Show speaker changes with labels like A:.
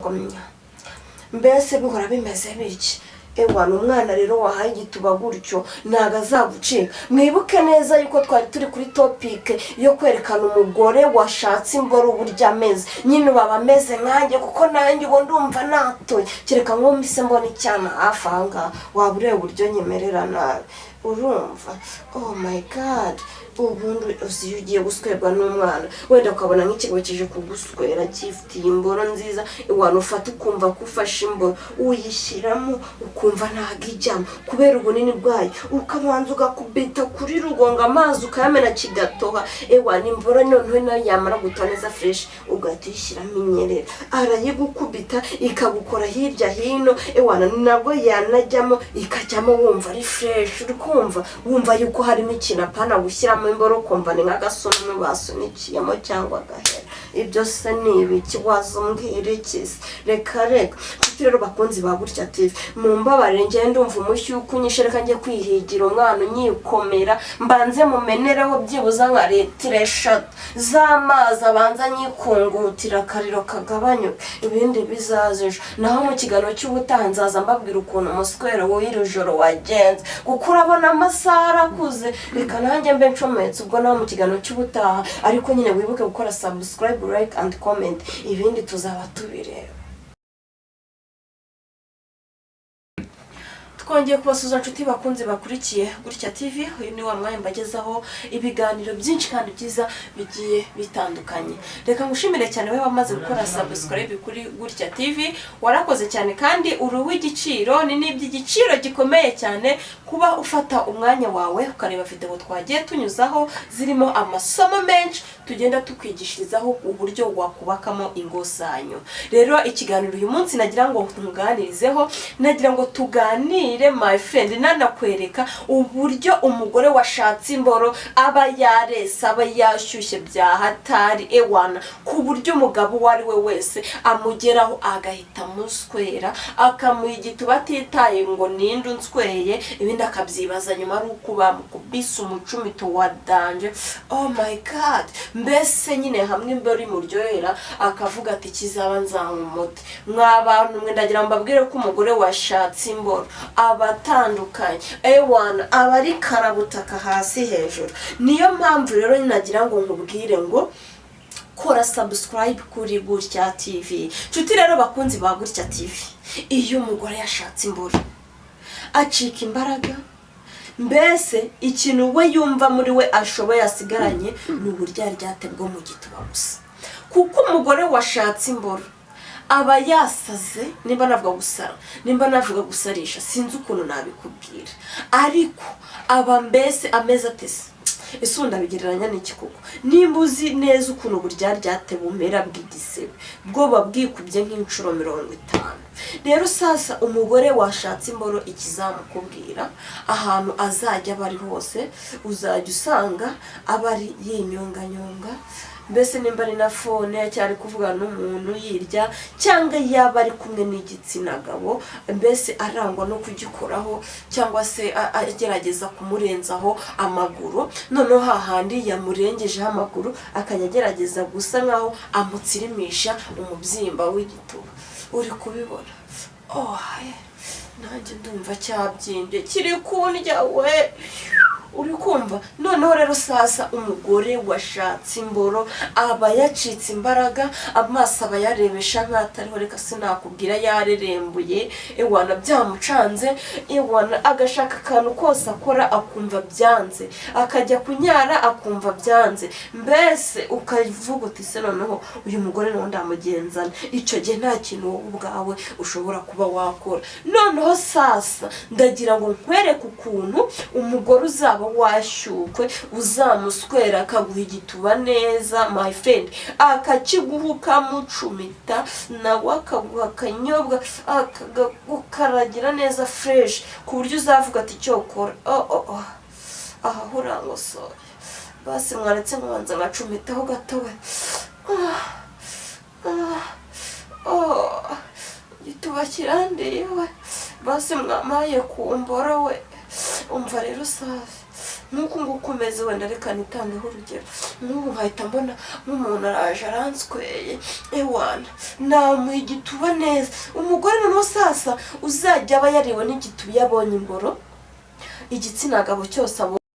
A: Nuko mbese bihora bimeze bityo. Ewa, ni umwana rero wahaye igituba gutyo, ntabwo azagucika. Mwibuke neza yuko twari turi kuri topic yo kwerekana umugore washatse imboro uburyo ameze. Nyine baba ameze nkanjye, kuko nanjye ubu ndumva natoye, kereka nko mpise mbona icyana hafi aha ngaha, waba ureba uburyo nyemerera nabi. Urumva, oh my God, ubundi uzi iyo ugiye guswerwa n'umwana, wenda ukabona nk'ikigo kije kuguswera cyifitiye imboro nziza, iwantu ufata ukumva ko ufashe imboro, uyishyiramo ukumva ntabwo ijyamo kubera ubunini bwayo, ukabanza ugakubita kuri rugongo, amazi ukayamena kigatoha. Ewa, ni imboro noneho nayo yamara gutoha neza fresh, ugahita uyishyiramo inyerera, arayigukubita ikagukora hirya hino. Ewa, nabwo yanajyamo ikajyamo, wumva ari fresh, uri kumva wumva yuko harimo ikintu, apana gushyiramo imboro ukumva ni nk'agasununu basunikiyemo cyangwa agahera. Ibyo se ni ibiki? Waza umbwira iki se? Reka reka. Nshuti rero bakunzi ba Gutya TV, mumbabarire, njye ndumva umushyuko unyishe. Reka njye kwihigira umwana unyikomera, mbanze mumenereho byibuze nka litiro 3 z'amazi, abanza nyikungutira akariro kagabanyuke, ibindi bizaza ejo. Naho mu kiganiro cy'ubutaha nzaza mbabwira ukuntu umuswero w'iri joro wagenze, kuko urabona amasaha arakuze. Reka nanjye mbe ncometse, ubwo naho mu kiganiro cy'ubutaha. Ariko nyine wibuke gukora subscribe, like and comment, ibindi tuzaba tubireba. Twongeye kubasuhuza, inshuti bakunze bakurikiye Gutya TV. Uyu ni wa mwanya mbagezaho ibiganiro byinshi kandi byiza bigiye bitandukanye. Reka ngushimire cyane wowe wamaze gukora subscribe kuri Gutya TV, warakoze cyane kandi uri uw'igiciro. Ni n'iby'igiciro gikomeye cyane kuba ufata umwanya wawe ukareba video twagiye tunyuzaho zirimo amasomo menshi tugenda tukwigishirizaho uburyo wakubakamo ingo zanyu. Rero ikiganiro uyu munsi nagira ngo tuganirizeho, nagira ngo tuganire, my friend, nanakwereka uburyo umugore washatse imboro aba yarese, aba yashyushye bya hatari, ewana, ku buryo umugabo uwo ari we wese amugeraho agahita amuswera, akamuha igituba atitaye ngo ninde unsweye, ibindi akabyibaza nyuma ari uko bamukubise umucumito wa danger. Oh my God, mbese nyine hamwe imboro imuryohera, akavuga ati: "Kizaba nzanywa umuti." Mwa bantu mwe, ndagira ngo mbabwire ko umugore washatse imboro aba atandukanye, ewana, aba ari karabutaka hasi hejuru. Niyo mpamvu rero nagira ngo nkubwire ngo kora subscribe kuri Gutya TV. Nshuti rero bakunzi ba Gutya TV, iyo umugore yashatse imboro acika imbaraga. Mbese ikintu we yumva muri we ashoboye asigaranye ni uburyaryate bwo mu gituba gusa, kuko umugore washatse imboro aba yasaze. Nimba navuga gusara, nimba navuga gusarisha, sinzi ukuntu nabikubwira, ariko aba mbese ameze atese. Ese ubundi abigereranya n'iki? Kuko nimba uzi neza ukuntu uburyaryate bumera bw'igisebe, bwoba bwikubye nk'inshuro 50. Rero sasa umugore washatse imboro, ikizamukubwira, ahantu azajya aba ari hose uzajya usanga aba ari yinyonganyonga. Mbese nimba ari na phone cyangwa ari kuvugana n'umuntu yirya, cyangwa yaba ari kumwe n'igitsina gabo, mbese arangwa no kugikoraho cyangwa se agerageza kumurenzaho amaguru. Noneho hahandi yamurengejeho amaguru, akajya agerageza gusa nkaho amutsirimisha umubyimba w'igituba. Uri kubibona? Oh, nanjye ndumva cyabyimbye, kiri kundya we. Uri kumva? Noneho rero sasa umugore washatse imboro aba yacitse imbaraga, amaso aba yarebesha nk'atariho, reka sinakubwira, yarerembuye, ewana, byamucanze. Ewana, agashaka akantu kose akora akumva byanze, akajya kunyara akumva byanze. Mbese ukavuga uti: "Se noneho uyu mugore nawe ndamugenzana?" Icyo gihe nta kintu wowe ubwawe ushobora kuba wakora. Noneho sasa ndagira ngo nkwereke ukuntu umugore uzaba washyukwe uzamuswera akaguha igituba neza, my friend, akakiguha ukamucumita, nawe akaguha akanyobwa, akagukaragira neza fresh, ku buryo uzavuga ati: "Cyokora, oh, oh, oh. Aha urangosoye." Basi mwaretse nkabanza nkacumitaho gatowe. Ah, ah, oh, igituba kirandiye we. Basi mwamaye ku mboro we. Umva rero sasa. Nk'uku nguku umeze, wenda reka nitangeho urugero, nk'ubu nkahita mbona nk'umuntu araje aransweye, ewana, namuha igituba neza. Umugore noneho sasa uzajya aba yariwe n'igituba, iyo abonye imboro, igitsina gabo cyose abonye.